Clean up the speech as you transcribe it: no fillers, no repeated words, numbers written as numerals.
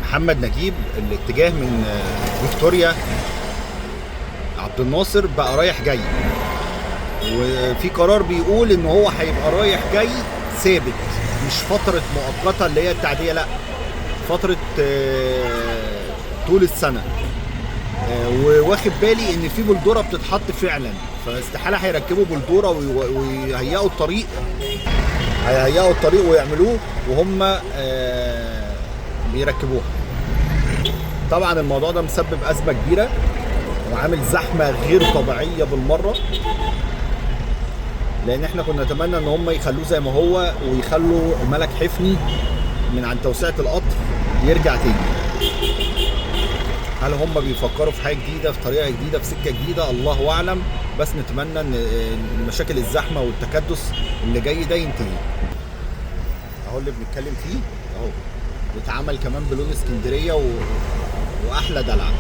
محمد نجيب الاتجاه من فيكتوريا عبد الناصر بقى رايح جاي، وفي قرار بيقول ان هو هيبقى رايح جاي ثابت، مش فترة مؤقتة اللي هي التعدية، لا فترة طول السنة. وواخد بالي ان في بلدورة بتتحط فعلا، فاستحالة هيركبوا بلدورة ويهيئوا الطريق، هيهيئوا الطريق ويعملوه وهم بيركبوها. طبعا الموضوع ده مسبب أزمة كبيرة وعامل زحمة غير طبيعية بالمرة، لان احنا كنا نتمنى ان هم يخلوه زي ما هو ويخلوا ملك حفني من عند توسعة القطر يرجع تاني. هل هم بيفكروا في حاجة جديدة، في طريقة جديدة، في سكة جديدة؟ الله أعلم، بس نتمنى ان مشاكل الزحمة والتكدس اللي جاي ده ينتهي. اهو اللي بنتكلم فيه اهو، واتعمل كمان بلون اسكندرية واحلى دلع.